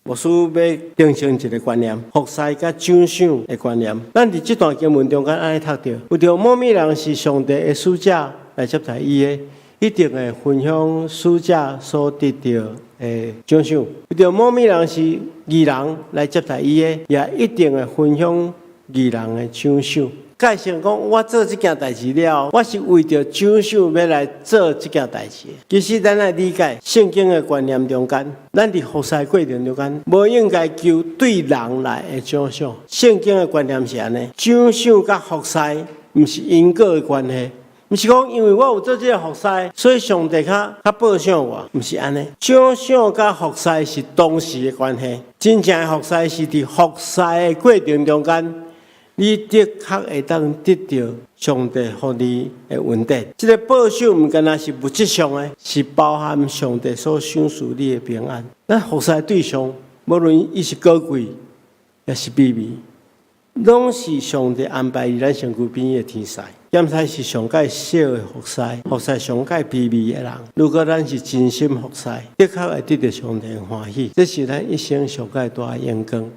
牧師欲訂成一个觀念，服侍佮獎賞的觀念。咱佇這段經文中間按呢讀著，有著某物人是上帝的使者來接待伊的，一定會分享使者所得著的獎賞；有著某物人是義人來接待伊的，也一定會分享義人的獎賞。解釋講，我做這件代誌了，我是為著獎賞欲來做這件代誌。其實咱愛理解聖經的觀念中間，咱佇服侍過程中間，無應該求對人來的獎賞。聖經的觀念是按呢，獎賞佮服侍毋是因果的關係，毋是講因為我有做這个服侍，所以上帝較較報賞我，毋是按呢。獎賞佮服侍是同時的關係，真正的服侍是佇服侍的過程中間，你的確會當得著上帝予你的恩典。這个報賞毋干焦是物質上的，是包含上帝所賞賜你的平安。咱服侍對象，無論伊是高貴，抑是卑微，攏是上帝安排佇咱身軀邊的天使。踮使是上蓋小的服侍，服侍上蓋卑微的人。如果咱是真心服侍，的確會得著上帝的歡喜。這是咱一生上蓋大的榮光。